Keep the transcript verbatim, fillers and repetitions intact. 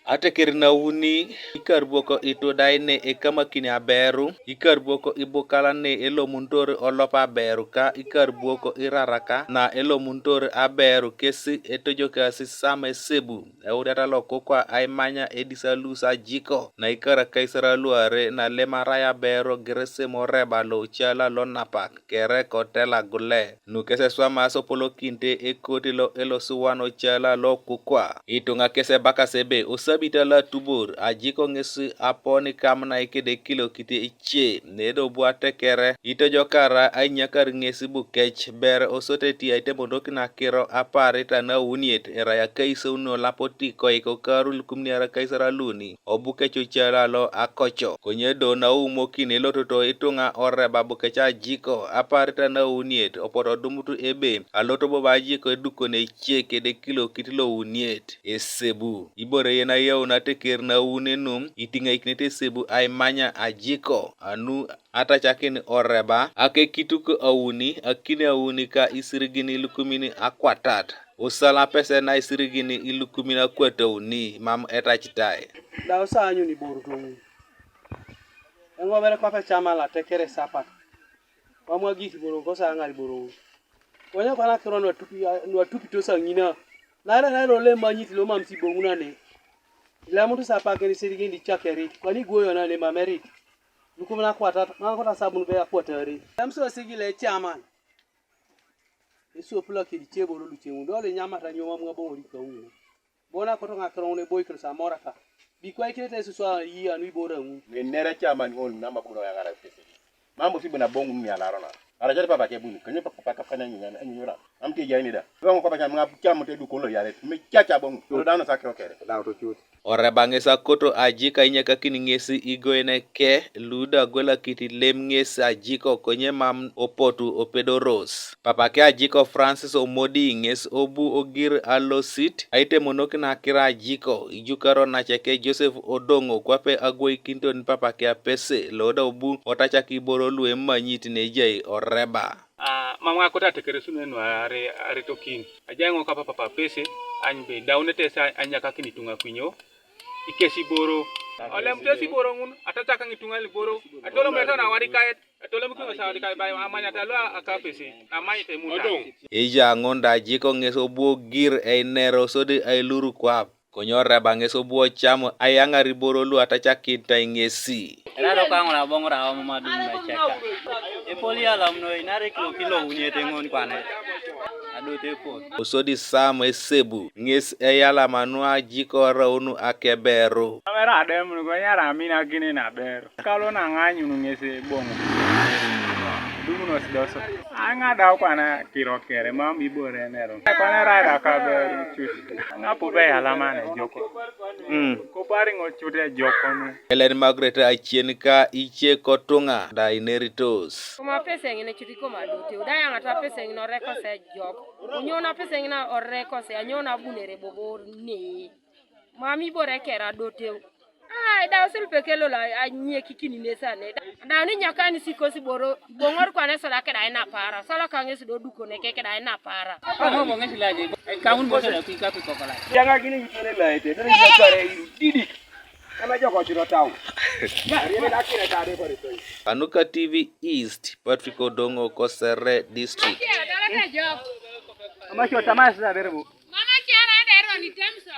Ateker nauni, ikar buoko itudai ne ekamakini aberu, ikar buoko ibukala ne elomunitor olop aberu ka ikar buoko iraraka na elomunitor aberu kesi etojokasi sama esebu. Euriata lokukwa aimanya edisa lusa jiko na ikara kaisara luare na lemarai aberu geresem oreba lo chala lonapak kere kotela gule. Nukeseswama asopolokinte ekoti lo elosuwan ochala lo kukwa. Ituŋa kes ebakasi ebe osabit lo atubor ajiko ŋes aponi kam naikede kilokit ice nedo bu atekere itojokara ainyakar ŋes bukec ber osoteti aitemonokin akiro aparit anauniet erai akaisauni olapoti koik okaru lukumin iare kaisar aluni. Obu kecucela lo akoco, konye do naumokin elototo ituŋa oreba bukec ajiko, aparit anauniet, opot odumut ebe, alot bobo ajiko edukon ece kede kilokit louniet, esebu. Ibore yen ayeun ateker nauni nu, itiŋaikinete esebu aimanya ajiko, anu atacakin oreba, akekituk auni, akine auni ka isirigin ilukumin akwatat. Usal apese naisirigin ilukumin akwatauni mam etacitai. Da usaanyun iboro toŋun. Eŋobere kwape cama latekere sapat. Mam agik iboro kosa aŋar iboro ŋun. Konye kwana akiro nuatupi- nuatupitos aŋina. Nare nare lole emanyit lomam siboŋunane. Ilemut sapakin isirigin icakerit. Kwani igwoyonane mam erit. Lukumin akwatat mam kotasabun be akwatari. Emsosigi le caman. Esopula kedi ceboro luceŋun dol inyamata nyomam ŋaboŋori kaŋun. Bona koto ŋakiro ŋun eboikinos amoraka. Bikwaikinete esuswa yi anu iboro aŋun. Ŋenere caman ŋol nama buno yaŋara pese. Mambo si bena boŋun ni alarona. Ara jari papa ke bunu. Kenyo papa papa kafanya nyunya nyunya. Am te jai ni da. Boŋ ko banya mga cam te du kolo yare. Me caca boŋ. Lo dano sakiro kere. Dano to cut. Oreba ŋes akoto ajik ainyakakin ŋes igoeneke luda gwelakit lem ŋes ajiko konye mam opotu opedoros. Papake ajiko Francis Omodi ŋes obu ogir alosit aitemonokin akiro ajiko ijukaro naceke Joseph Odoŋo kwape agwoikiniton papake apese loda obu otacak iboro luemanyit nejai oreba. Ah, mam ŋakoto atekeresun nu are aretokin. Ajai ŋo kapa papa pese, any be daunete sa anyakakin ituŋa kwinyo. Ikesi boro. Olem tesi boro ŋun, atacaka ŋituŋa liboro. Atolom eton awadikayet, atolom kiŋo sa wadikayet bai amanyata lo akapese, amanyete muta. Eja ŋun da jiko ŋes obuo gir einero sodi ailuru kwap. Konye oreba ŋes obuo cam ayaŋar iboro lu atacakintai ŋesi. Erado kaŋo aboŋ rawa mamadun meceka. Epol yalam noi nare kilo kilo uniete ŋon kwane. Adot epol. Kosodi Sam esebu ŋes eyalama nuajiko araun akeberu. Amera adem nugo nyara amina gini na beru. Kalo na ŋanyun ŋes eboŋo. Dumunos doso. Aŋadau kwana kiro kere mam ibore enero. Kwana rada kaberu cut. Ŋapu be yalamane joko. Mm. Kopari ŋo cut ejokonu. Helen Margaret acien ka ice kotuŋa da ineritos. Kuma pese ŋine cuti koma dote uda yaŋata pese ŋine orekose jok. Unyona pese ŋine orekose anyona bunere bobo ni. Mam ibore kera doteu. Ai, da usil pekelo la anyekikini nesane. Da ni nyakani sikosi boro boŋor kwane soda keda ina para. Sala kange sido dukone ke keda ina para. Kamun boso da kuika piko kola. Yaŋa gini yutone laete. Dere yakare didi. Kana joko chiro tau. Ariebe dakire tare kore toi. Kanuka T V East, Patrick Odongo, Kosere District. Ama cho tamasa berebo. Mama kiara ende ero ni temso.